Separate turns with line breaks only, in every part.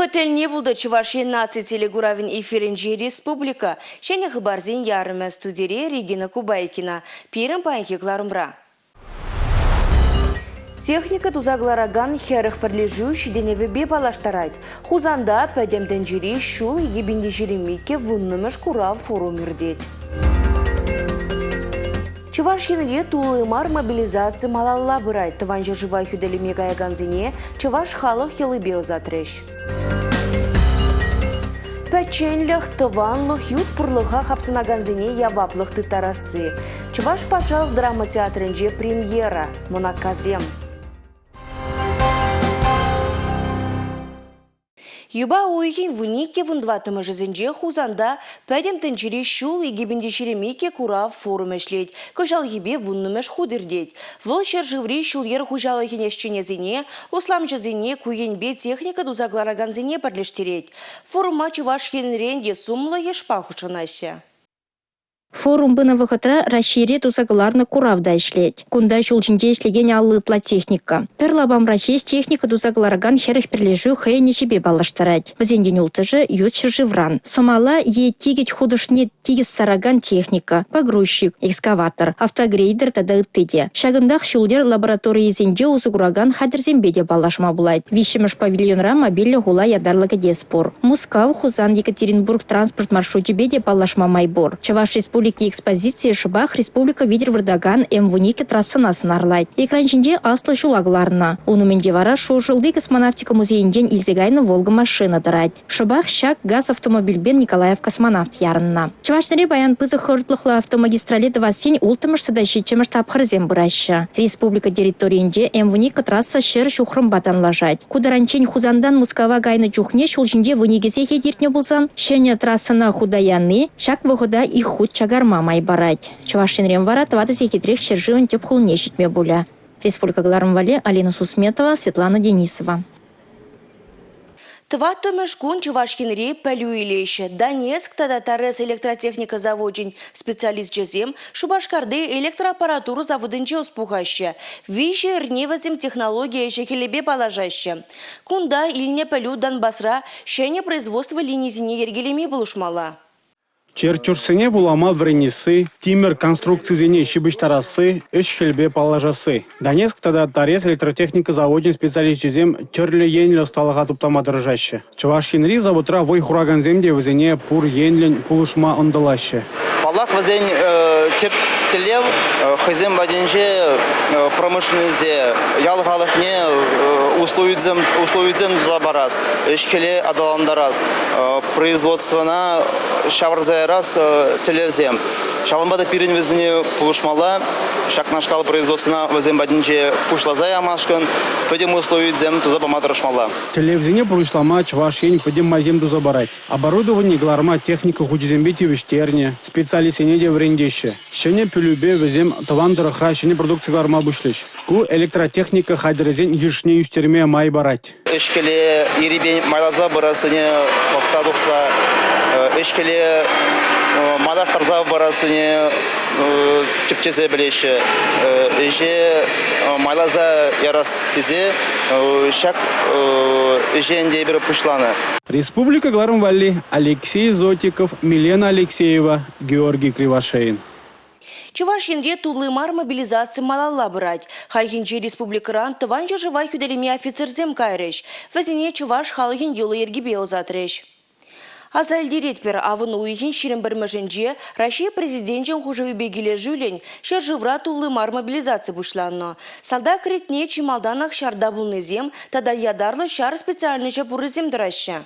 Вӑхӑт тӗлне пултӑр Чӑваш Ен наци телекуравӗн эфирӗнче республика ҫӗнӗ хыпарсен ярӑмӗ студире Регина Кубайкина. Пирӗн паянхи кӑларӑмра. Техника туса кӑларакан 40 пӗрлешӳ ҫитӗнӗвӗпе паллаштарать. Хусанта Пӗтӗм тӗнчери ҫул 2022 вуннӑмӗш курав форум иртет. Чӑваш Енре тулли мар мобилизаци малалла пырать. Тӑван ҫӗршыва хӳтӗлеме каякансене чӑваш халӑх йӑлипе ӑсатрӗҫ. Пӗчченлӗх, тӑванлӑх, ют пурлӑха хапсӑнакансене яваплӑх тыттарасси. Чӑваш патшалӑх драма театрӗнче премьера «Мӑнаккасем». Юпа уйӑхӗн 12-14-мӗшӗсенче Хусанта Пӗтӗм тӗнчери ҫул 2022 курав форумӗ ӗҫлет. Кӑҫалхипе вуннӑмӗш хут иртет. Вӑл ҫӗршыври ҫул-йӗр хуҫалӑхӗн ӗҫченӗсене, усламҫӑсене ку енпе техника туса кӑларакансене пӗрлештерет. Форума Чӑваш Енрен те сумлӑ йышпа хутшӑнаҫҫӗ.
Форум пынӑ вӑхӑтра Раҫҫейре туса кӑларнӑ курав та ӗҫлет. Кунта ҫул ҫинче ӗҫлекен 50 ытла техника. Пӗр лапамра ҫеҫ техника туса кӑларакан 40 пӗрлешӳ хӑйӗн ӗҫӗпе паллаштарать. Вӗсенчен улттӑшӗ ют ҫӗршывран. Сӑмала е тикӗт хутӑшне тикӗс саракан техника, погрузчик, экскаватор, автогрейдер тата ытти те. Ҫакӑнтах ҫул-йӗр лабораторийӗсенче усӑ куракан хатӗрсемпе те паллашма пулать. Виҫҫӗмӗш павильонра мобильлӗ хула ятарлӑ кӗтес пур. Мускав, Хусан, Екатеринбург транспорт маршручӗпе те паллашма май пур. Чӑваш Республики экспозицийӗ шӑпах республика витӗр выртакан М12 трассӑна сӑнарлать. Экран ҫинче аслӑ ҫула кӑларнӑ. Ун умӗнче вара Шуршӑлти космонавтика музейӗнчен илсе кайнӑ «Волга» машина тӑрать. Шӑпах ҫак газ автомобильпе Николаев космонавт ярӑннӑ. Чӑваш Енре паян пысӑк хӑвӑртлӑхлӑ автомагистрале тӑвассин улттӑмӗш тата ҫиччӗмӗш тапхӑрӗсем пыраҫҫӗ. Республика территорийӗнче М12 трасса 100 ҫухрӑмпа танлашать. Ку таранччен Хусантан Мускава кайнӑ чухне ҫул ҫинче 12 сехет иртнӗ пулсан, ҫӗнӗ трассӑна хута яни ҫак вӑхӑта ик хут чакарма май парать. Чӑваш Енрен вара тӑватӑ сехетрех ҫӗршывӑн тӗп хулине ҫитме пулӗ. Республика кӑларӑм валли Алина Сусметова, Светлана Денисова.
Тӑваттӑмӗш кун Чӑваш Енре пӗлӳ илеҫҫӗ. Донецк тата Торез электротехника завочӗн специалисчӗсем Шупашкарти электроаппаратура заводӗнче ӑс пухаҫҫӗ. Виҫӗ эрне вӗсем технологи ӗҫӗ-хӗлӗпе паллашаҫҫӗ. Кунта илнӗ пӗлӳ Донбасра ҫӗнӗ производство линисене йӗркелеме пулӑшмалла.
Чертежсене вулама вӗренесси, тимӗр конструкцисене ҫыпӑҫтарасси, ӗҫ-хӗлпе паллашасси. Донецк тата Торез электротехника завочӗн специалисчӗсем тӗрлӗ енлӗ ӑсталӑха туптама тӑрӑшаҫҫӗ. Чӑваш Енри заводра вӑй хуракансем те вӗсене пур енлӗн пулӑшма ӑнтӑлаҫҫӗ.
Паллах, вӗсен тӗп тӗллев хӑйсем патӗнче промышленноҫе, ял халӑхне условисем, условисем туса парас, ӗҫ-хӗле аталантарас, производствӑна ҫавӑрса ярас тӗллевсем. Ҫавӑнпа та пирӗн вӗсене пулӑшмалла, ҫакнашкал производствӑна вӗсем патӗнче пуҫласа ямашкӑн пӗтӗм условисем туса пама тӑрӑшмалла.
Тӗллевсене пурнӑҫлама Чӑваш Ен пӗтӗм майсем туса парать. Оборудовани кӑларма техника хучӗсемпе тивӗҫтернӗ, специалистсене те вӗрентеҫҫӗ. Ҫӗнӗ пӗлӳпе вӗсем тӑван тӑрӑхра ҫӗнӗ продукци кӑларма пуҫлӗҫ. Ку электротехника хатӗрӗсен йышне ӳстерме май парать.
Ӗҫ-хӗле ерипен майласа пырассине пӑхса тухса, ӗҫ-хӗле майлаштарса пырассине тӗпчесе пӗлеҫҫӗ. Ӗҫе майласа ярас тесе ҫак ӗҫе ӗнтӗ эпир пуҫланӑ.
Республика кӑларӑм валли Алексей Зотиков, Милена Алексеева, Георгий Кривошеин.
Чӑваш Енре тулли мар мобилизаци малалла пырать. Хальхинче республикӑран Тӑван ҫӗршыва хӳтӗлеме офицерсем кайрӗҫ. Вӗсене чӑваш халӑхӗн йӑли-йӗркипе ӑсатрӗҫ. Аса илтеретпӗр, авӑн уйӑхӗн 21-мӗшӗнче Раҫҫей Президенчӗн хушӑвӗпе килӗшӳллӗн ҫӗршывра тулли мар мобилизаци пуҫланнӑ. Салтак ретне чи малтанах ҫарта пулнисем тата ятарлӑ ҫар специальноҫӗ пуррисем тӑраҫҫӗ.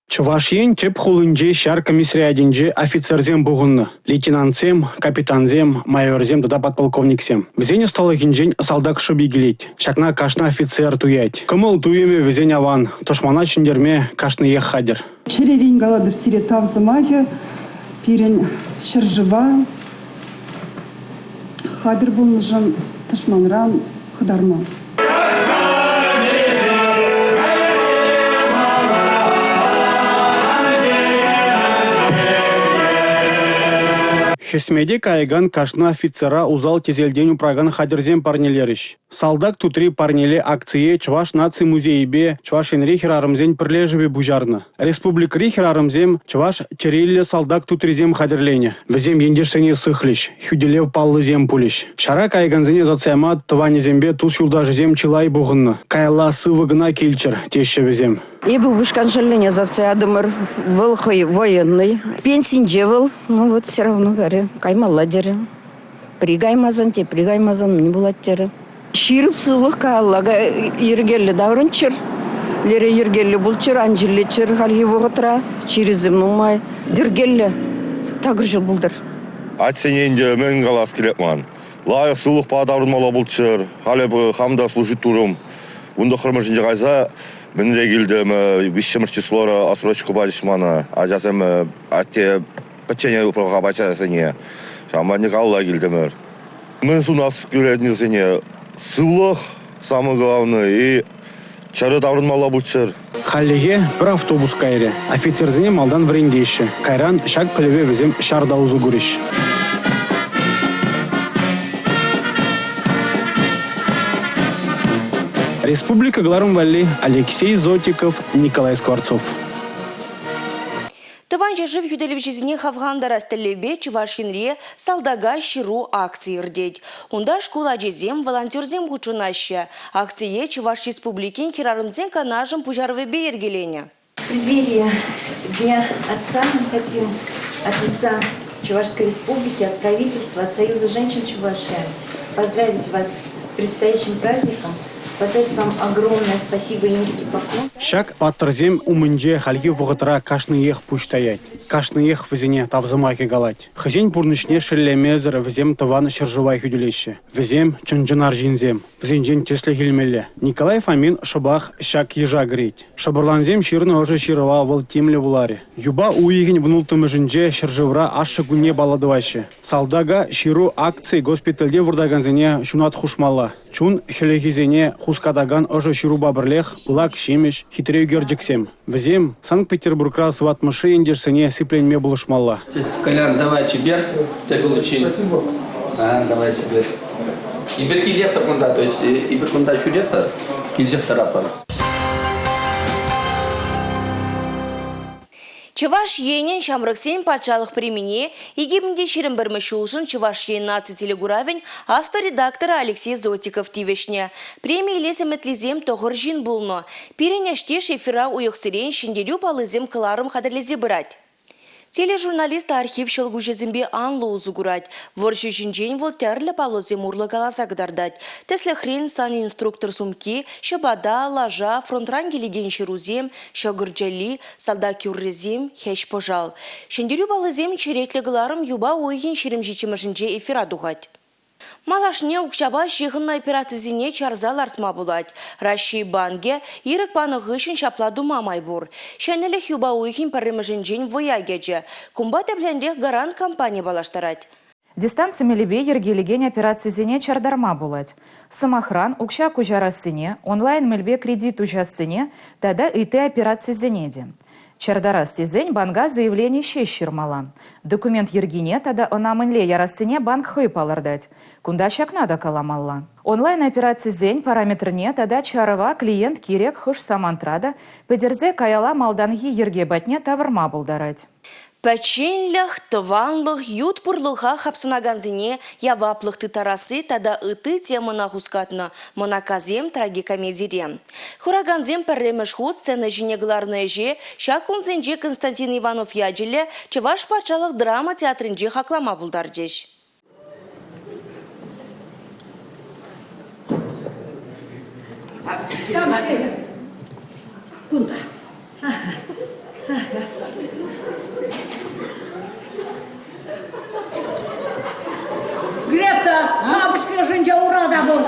Чӑваш Ен тӗп хулинче ҫар комиссариатӗнче офицерсем пухӑннӑ: лейтенантсем, капитансем, майорсем тата подполковниксем. Вӗсен ӑсталӑхӗнчен салтак шӑпи килет. Ҫакна кашни офицер туять. Кӑмӑл-туйӑмӗ вӗсен аван, тӑшмана ҫӗнтерме кашниех хатӗр.
Чӗререн калатӑп сире тав сӑмахӗ пирӗн ҫӗршыва хатӗр пулнӑшӑн тӑшманран хӑтарма.
Хӗсмете каякан кашни офицера усал-тӗселтен упракан хатӗрсем парнелерӗҫ. «Салтак тутри парнеле» акцие Чӑваш наци музейӗпе Чӑваш Енри хӗрарӑмсен пӗрлешӗвӗ пуҫарнӑ. Республикӑри хӗрарӑмсем чӑваш тӗрриллӗ салтак тутрисем хатӗрленӗ. Вӗсем ентешсене сыхлӗҫ, хӳтӗлев паллисем пулӗҫ. Ҫара каякансене ӑсатса яма тӑванӗсемпе тус-юлташӗсем чылай пухӑннӑ. Каялла сывӑ кӑна килччӗр теҫҫӗ вӗсем.
Эпӗ упӑшкан шӑллӗне ӑсатса ятӑмӑр. Вӑл хӑй военный. Пенсинче вӑл. Ну вот все равно карӗ, каймалла терӗ. Пӗри каймасан, тепри каймасан мӗн пулать терӗ. Ҫирӗп сывлӑх каялла йӗркеллӗ таврӑнччӑр. Лере йӗркеллӗ пулччӑр, ан чирлеччӗр хальхи вӑхӑтра. Чирӗсем нумай. Йӗркеллӗ такӑр ҫул пултӑр.
Атьсене ӗнтӗ мӗн калас килет ман. Лайӑх сывлӑхпа таврӑнмалла пулччӑр. Халӗ хам та служить турӑм. 19-мӗшӗнче кайса мӗнре килтӗм, виҫҫӗмӗш числора отсрочка пачӗҫ мана. Ачасем атте пӗччене пӑха ачасене. Ҫавӑнпа ӗнтӗ калла килтӗмӗр. Мӗн сунас килетнисене сывлӑх, самое главное, и чӗрӗ таврӑнмалла пулччӑр.
Хальлӗхе пӗр автобус кайрӗ. Офицерсене малтан вӗрентеҫҫӗ. Кайран ҫак пӗлӗве вӗсем ҫарта усӑ курӗҫ. Республика кӑларӑм валли Алексей Зотиков, Николай Скворцов.
Тӑван ҫӗршыв хӳтӗлевҫисене хавхалантарас тӗллевпе Чӑваш Енре «Салтака ҫыру» акци иртет. Унта шкул ачисем, волонтерсем хутшӑнаҫҫӗ. Акцие Чӑваш Республикин хӗрарӑмсен канашӗн пуҫарӑвӗпе йӗркеленӗ.
В преддверии Дня Отца мы хотим от лица Чувашской Республики, от правительства, от Союза женщин Чувашии поздравить вас с предстоящим праздником, сказать вам огромное спасибо и низкий поклон.
Ҫак паттӑрсем умӗнче хальхи вӑхӑтра кашниех пуҫ таять, кашниех вӗсене тав сӑмахӗ калать. Хӑйсен пурнӑҫне шеллемесӗр вӗсем тӑван ҫӗршыва хӳтӗлеҫҫӗ. Вӗсем чӑн-чӑн арҫынсем, вӗсенчен тӗслӗх илмелле. Николай Фомин шӑпах ҫак йыша кӗрет. Шӑпӑрлансем ҫырнӑ ӑшӑ ҫырӑва вӑл тимлӗ вуларӗ. Юпа уйӑхӗн 16-мӗшӗнче ҫӗршывра ашшӗ кунне паллӑ тӑваҫҫӗ. Салтака ҫыру акци госпитальте выртакансене ҫунат хушмалла. Чун хӗлӗхӗсене хускатакан ӑшӑ ҫырупа пӗрлех пылак ҫимӗҫ, хитре ӳкерчӗксем. Вӗсем Санкт-Петербургра сыватмӑшри ентешсене сипленме пулӑшмалла.
Колян, давай чипер, тӗл пуличчен.
Спасибо.
А, давай чипер. Эпир килетпӗр кунта, то есть эпир кунта ҫӳретпӗр, килсех тӑратпӑр.
Чӑваш Енӗн ҫамрӑксен патшалӑх премине 2021 ҫулшӑн Чӑваш Ен наци телекуравӗн аслӑ редакторӗ Алексей Зотиков тивӗҫнӗ. Преми илес ӗмӗтлисем тӑхӑр ҫын пулнӑ. Пирӗн ӗҫтеш эфира уйӑхсерен Ҫӗнтерӳ паллисем кӑларӑм хатӗрлесе пырать. Тележурналист архив ҫӑлкуҫӗсемпе анлӑ усӑ курать. Вӑрҫӑ ҫинчен вӑл тӗрлӗ паллӑсем урлӑ каласа кӑтартать. Тӗслӗхрен, санинструктор сумки, ҫӑпата, лаша, фронтран килекен ҫырусем, ҫӑкӑр чӗлли, салтак юррисем, хӗҫ-пӑшал. Ҫӗнтерӳ паллисем черетлӗ кӑларӑм юпа уйӑхӗн 27-мӗшӗнче эфира тухать. Малашне укҫапа ҫыхӑннӑ операцисене чарса лартма пулать. Раҫҫей банкӗ ирӗк панӑ хыҫҫӑн ҫапла тума май пур. Ҫӗнӗлӗх юпа уйӑхӗн пӗрремӗшӗнчен вӑя кӗчӗ. Кунпа тӗплӗнрех «Гарант» компани паллаштарать.
Дистанци мелӗпе йӗркелекен операцисене чартарма пулать. Сӑмахран, укҫа куҫарассине, онлайн-мелпе кредит уҫассине тата ытти операцисене те. Чартарас тесен банка заявлени ҫеҫ ҫырмалла. Документ йӗркине тата ӑна мӗнле ярассине банк хӑй палӑртать. Кунта ҫакна та каламалла. Онлайн-операцисен параметрне тата чарӑва клиент кирек хӑш самантра та пӗтерсе каялла малтанхи йӗрке патне тавӑрма пултарать.
Пӗчченлӗх, тӑванлӑх, ют пурлӑха хапсӑнакансене яваплӑх тыттарасси тата ытти темӑна хускатнӑ «Мӑнаккасем» трагикомедире. Куракансем пӗрремӗш хут сцена ҫине кӑларнӑ ӗҫе ҫак кунсенче Константин Иванов ячӗллӗ Чӑваш патшалӑх драма театрӗнче хаклама пултарчӗҫ.
Кунта. Грета, бабушка ӑшӗнче ура та пур.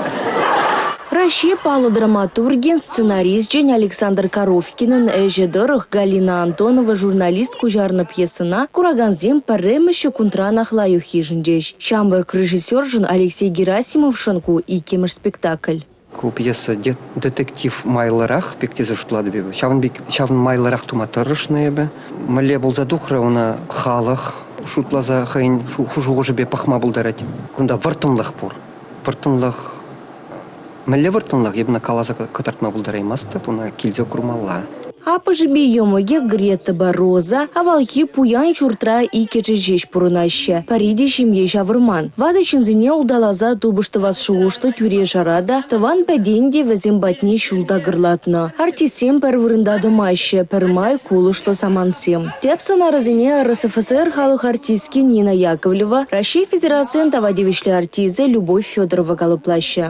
Раҫҫей паллӑ драматургӗн, сценарисчӗн Александр Коровкинӑн ӗҫӗ тӑрӑх Галина Антонова журналист куҫарнӑ пьесӑна куракансем пӗрремӗш ҫеккунтранах лайӑх йышӑнчӗҫ. Ҫамрӑк режиссершӑн Алексей Герасимовшӑн ку иккӗмӗш спектакль.
Ку пьеса детектив майлӑрах пек тесе шутлатӑп эпӗ. Ҫавӑн пек ҫавӑн майлӑрах тума тӑрӑшнӑ эпӗ. Мӗнле пулса тухрӗ ӑна халӑх шутласа хӑйӗн шухӑшӗпе пӑхма пултарать. Кунта вӑрттӑнлӑх пур. Вӑрттӑнлӑх. Мӗнле вӑрттӑнлӑх? Эпӗ ӑна каласа кӑтартма пултараймастӑп, ӑна килсе курмалла.
Аппӑшӗпе йӑмӑкӗ Гретӑпа Роза авалхи пуян ҫуртра иккӗшӗ ҫеҫ пурӑнаҫҫӗ. Пӗри те ҫемье ҫавӑрман. Ватӑ ҫынсене улталаса тупӑш тӑвас шухӑшлӑ тӳре-шара та, тӑван-пӗтен те вӗсем патне ҫул такӑрлатнӑ. Артистсем пӗр вырӑнта тӑмаҫҫӗ, пӗрмай кулӑшлӑ самантсем. Тӗп сӑнарӗсене РСФСР халӑх артистки Нина Яковлева, Раҫҫей Федерацийӗн тава тивӗҫлӗ артисчӗ Любовь Федорова калӑплаҫҫӗ.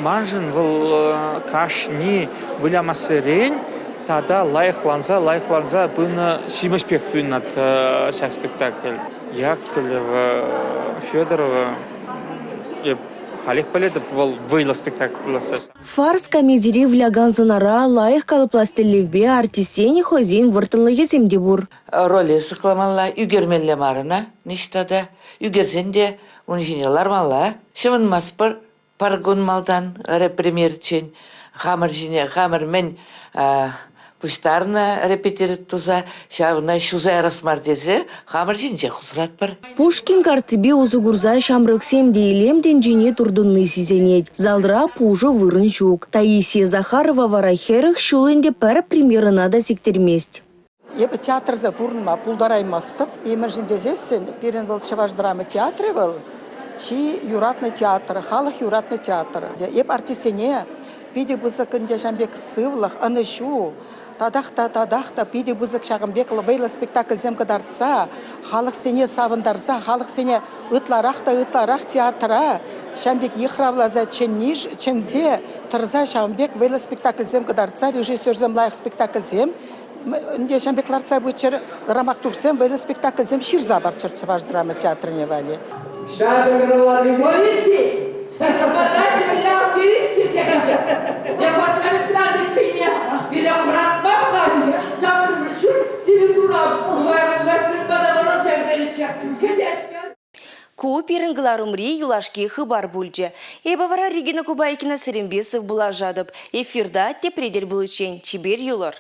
Маншӑн вӑл кашни вылямассерен тата лайӑхланса, лайӑхланса пынӑ ҫимӗҫ пек туйӑнать ҫак спектакль. Яковлева, Федорова эп халех пӗлетӗп вӑл вӑйлӑ спектакль пуласса.
Фарс комедире вылякан сӑнара лайӑх калӑплас тӗллевпе артистсен хӑйсен вӑрттӑнлӑхӗсем те пур.
Роле сыхламалла, ӳкермелле мар ӑна ниҫта та. Ӳкерсен те ун ҫине лармалла. Ҫӑвӑнмастпӑр Пӗр кун малтан репремьерччен хамӑр ҫине хамӑр мӗн пуҫтарнӑ репетировать туса ҫавна ҫуса ярас мар тесе хамӑр ҫинчех усратпӑр.
Пушкин карттипе усӑ курса ҫамрӑксем те илем тӗнчине туртӑнни сисӗнет. Залра пушӑ вырӑн ҫук. Таисия Захарова вара 40 ҫул ӗнтӗ пӗр премьерӑна та сиктермест.
Эпӗ театрсӑр пурӑнма пултараймастӑп. Мӗншӗн тесессӗн пирӗн вӑл Чӑваш драма театрӗ вӑл чи юратнӑ театр, халӑх юратнӑ театр. Эп артистсене питӗ пысӑк ӗнтӗ ҫавӑн пек сывлӑх, ӑнӑҫу, татах та татах та питӗ пысӑк ҫакӑн пек вӑйлӑ спектакльсем кӑтартса, халӑхсене савӑнтарса, халӑхсене ытларах та ытларах театра ҫавӑн пек йыхравласа чӗнсе тӑрса ҫавӑн пек вӑйлӑ спектакльсем кӑтартса режиссерсем лайӑх спектакльсем Ӗнтӗ ҫавӑн пек лартса пыччӑр, драматургсем вӑйлӑ спектакльсем ҫырса парччӑр Чӑваш драма театрне валли.
Полици! Подайте аферист килсе каччӑ. Департаментра тытнине пире хӑратма пӑхать. Саккӑрмӗш ҫул сивӗ сурав нумай пулмасть пирӗн пата вӑрӑсем килчӗ. Кӗтетпӗр.
Ку пирӗн кӑларӑмри юлашки хыпар пулчӗ. Эпӗ вара Регина Кубайкина сирӗнпе сывпуллашатӑп. Эфирта тепре тӗл пуличчен чипер юлӑр.